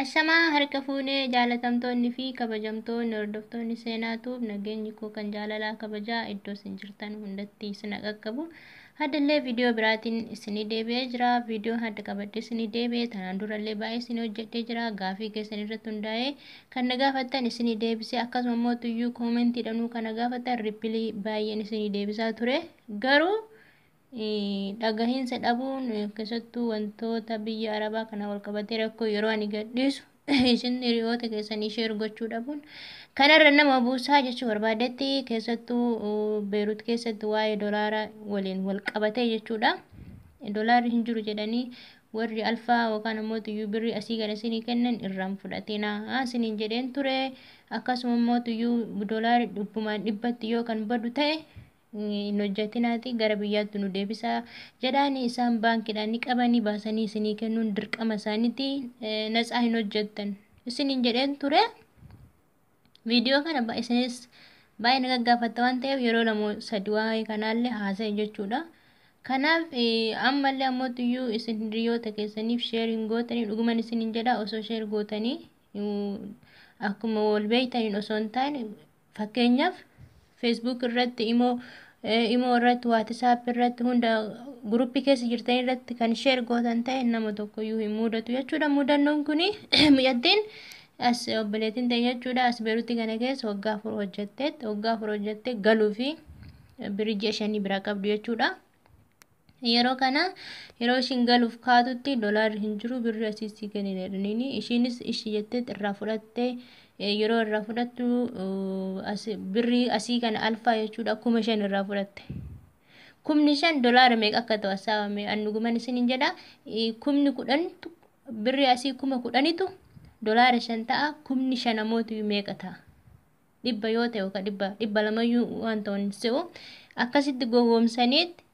Ashamaa harka fuunee jaalatamtoonni fi kabajamtoonni hordoftoonni seenaatuuf nageenyi koo kan jaalalaa kabajaa iddoo isin jirtan hundatti isin qaqqabu. Haddallee viidiyoo biraatiin isinii deebi'ee jira. Viidiyoo hadda qabadhee isinii deebi'ee tanaan durallee baay'ee isinii hojjedhee jira. Gaafii keessan irratti hundaa'ee kan na gaafattan isinii deebisee akkasuma immoo tuyyuu koomentiidhaanuu kan na gaafattan rippilii baay'een isinii deebisaa ture. Garuu dhagahiinsa dhabuun keessattuu wantoota biyya arabaa kana wal qabatee rakkoo yeroo ani gadhiisu isin hiriyoota keessanii share gochuu dhabuun kanarra nama buusaa jechuu barbaadetti keessattuu Beerut keessatti waa'ee dolaara waliin wal qabatee jechuudha. Dolaarri hin jiru jedhanii warri alfaa yookaan immoo tuyyuu birrii asii gara isinii kennan irraan fudhatinaa isiniin jedheen ture. Akkasuma immoo tuyyuu dolaarri dhibbumaan dhibbatti yoo kan badu ta'e hin hojjetinaati gara biyyaatti nu deebisaa jedhaani isaan baankiidhaan ni qabanii baasanii isinii kennuun dirqama isaaniiti natsaa hin hojjettan isiniin jedheen ture. Viidiyoo kana isinis baay'ee na gaggaafatta waan ta'eef yeroo lama sadi waa'ee kanaallee haasa'e jechuudha. Kanaaf ammallee ammoo tuyyuu isin hiriyoota keessaniif share hin gootanii dhuguman isiniin jedha osoo share gootanii akkuma wal beektaniin osoo hin taane fakkeenyaaf Facebook irratti imoo irratti WhatsApp irratti hunda guruppii keessa jirtan irratti kan share gootan ta'e nama tokkoyyuu hin mudatu jechuudha. Mudannoon kuni mucattiin as obboleettiin ta'e jechuudha. As Beeruutti kana keessa waggaa 4 hojjettee waggaa 4 hojjettee galuu fi birrii ji'a 5 biraa qabdu jechuudha. Yeroo kana yeroo ishiin galuuf kaatutti dolaarri hin jiru birrii asii si kennine jedhaniini ishiinis ishii jettee irraa fudhattee yeroo irraa fudhattu birrii asii kana alfaa jechuudha 5,000 irraa fudhatte. 5,000 dolaara meeqa akka ta'u hasaabame an dhuguman isiniin jedha 10,000 birrii asii 10,000tu dolaara 5 ta'a 5,000 ammoo meeqa ta'a? 100 yoo ta'e yookaan 200 waan ta'uun se'u akkasitti gowwoomsaniit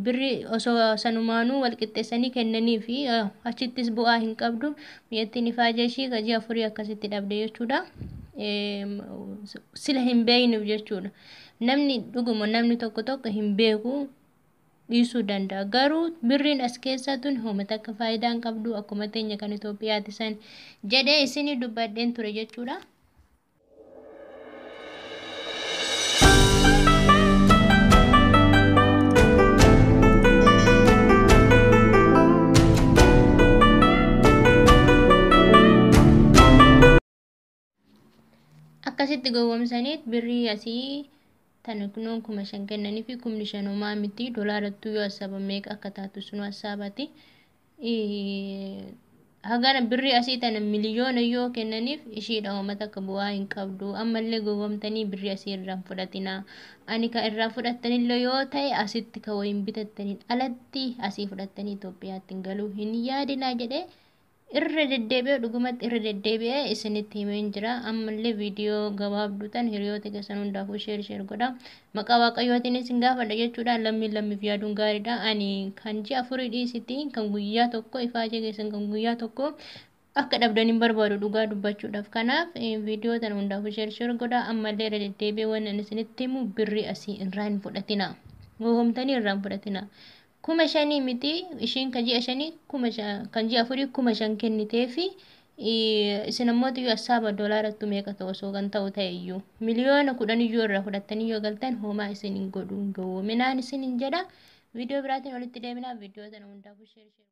birrii osoo sanumaanuu wal qixxeessanii kennanii fi achittis bu'aa hin qabdu mi'attiin ifaajee ishii gajii 4 akkasitti dhabde jechuudha. Sila hin beeknuuf jechuudha. Namni dhuguma namni tokko tokko hin beeku dhiisuu danda'a. Garuu birriin as keessaa tun hoomata akka faayidaa hin qabdu akkuma teenya kan Itoophiyaati san jedhee isinii dubbadheen ture jechuudha. Akkasitti gowwoomsaniit birrii asii tan kunuun 5,000 kennanii fi 5,000 homaa miti dolaarattuu yoo hasaaba meeqa akka taatu sunu hasaabati. Hagana birrii asii tana miliyoona yoo kennaniif ishiidha hoomata akka bu'aa hin qabdu. Ammallee gowwoomtanii birrii asii irraa hin fudhatinaa. Ani kan irraa fudhattanillee yoo ta'e asitti kan wayiin bitattaniin alatti asii fudhattanii Itoophiyaatti hin galuu hin yaadinaa jedhee irra deddeebi'ee dhugumatti irra deddeebi'ee isinitti himeen jira. Ammallee viidiyoo gabaabduu tan hiriyoota keessan hundaafuu sheer sheer godha. Maqaa waaqayyootiin isin gaafadha jechuudha. Lammiin lammiif yaaduun gaariidha. Ani kan ji'a 4 dhiisitti kan guyyaa tokko ifaajee keessan kan guyyaa tokko akka dhabdan hin barbaadu dhugaa dubbachuudhaaf. Kanaaf viidiyoo tan hundaafuu sheer sheer godha. Ammallee irra deddeebi'ee waan ani isinitti himu birrii asii irraa hin fudhatina. Gowwoomtanii irraa hin fudhatina. 5,000 miti ishiin kan ji'a 5 kan ji'a 4 5,000 kennitee fi isin ammoo tuyyuu hasaaba dolaarattu meeqa ta'u osoo kan ta'u ta'e iyyuu miliyoona 10 iyyuu irraa fudhattanii yoo galtan homaa isin hin godhu gowwoominaan isin hin jedha. Viidiyoo biraatiin walitti deebinaa. Viidiyoo tana hundaafuu sheer sheer.